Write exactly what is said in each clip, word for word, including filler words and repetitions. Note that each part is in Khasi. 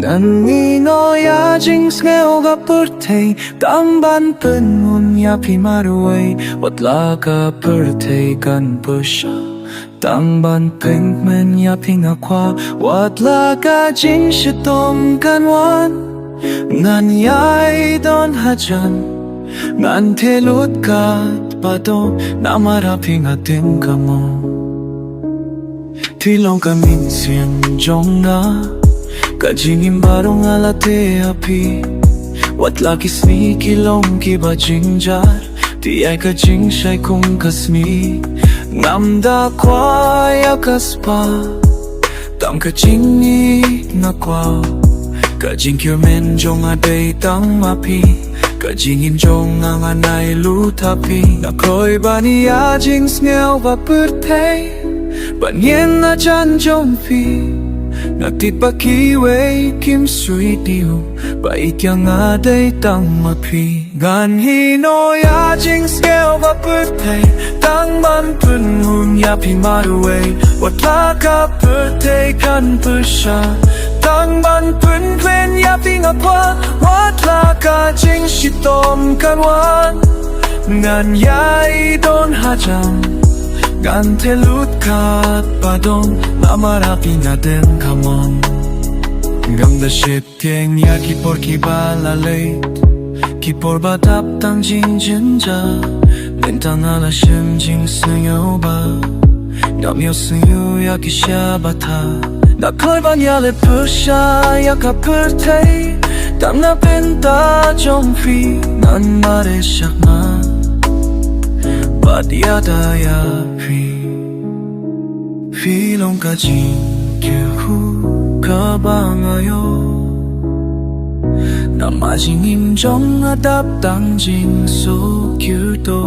Ngan ïehnoh ïa jingsngew ka pyrthei tang ban pynhun ïa phi marwei. Wat la ka pyrthei kan pyrshah tang ban pynkmen ïa phi nga kwah. Wat la ka jingshitom kan wan, ngan ïai don hajan. Ngan theh lut katba don, namar ha phi nga dem ka mon. Phi long ka mynsiem jong nga, ka jingim baroh nga la teh ha phi. Wat la ki sngi ki long kiba jynjar, phi ïa ka jingshai kum ka sngi. Ngam da kwah ïa ka spah, tang ka jingïeit nga kwah. Ka jingkyrmen jong nga dei tang ma phi, ka jingim jong nga ngan ai lut ha phi. Nga kloi ban ïa jingsngew ba pyrthei, ban ïeng hajan jong phi. Nga tip ba kiwei kim sngewthuh ba ïeit ïa nga dei tang ma phi. Ngan ïehnoh ïa jingsngew ba pyrthei tang ban pynhun ïa phi marwei. Wat la ka pyrthei kan pyrshah tang ban pynkmen ïa phi nga kwah. Wat la ka jingshitom kan wan, ngan ïai don hajan. Ngan theh lut katba don, namar ha phi nga dem ka mon. Ngam da sheptieng ïa ki por kiba la leit, ki por ba dap tang jingjynjar. Mynta nga la shem jingsngew ba ngam ïohsngew ïa ki sha bynta. Nga kloi ban ïaleh pyrshah ïa ka pyrthei tang na bynta jong phi. Ngan mareh shakmat bad ïada ïa phi. Phi long ka jingkyrkhu kaba nga ïoh. Namar jingim jong nga dap tang jingsuk kyrto.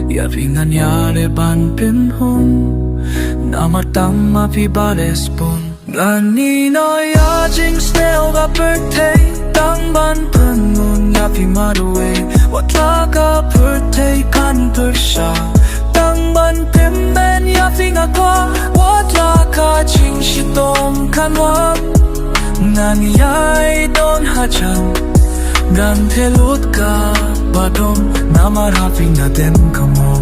Ïa phi ngan ïaleh ban pynhun, namar tang ma phi ba respond. Ngan ïehnoh ïa jingsngew ba pyrthei tang ban pynhun ïa phi marwei. Wat la ka pyrthei kan pyrshah tang ban pynbeit ïa phi nga kwah. Wat la ka jingshitom kan wan, ngan ïai don hajan. Ngan theh lut katba don, namar ha phi nga dem ka mon.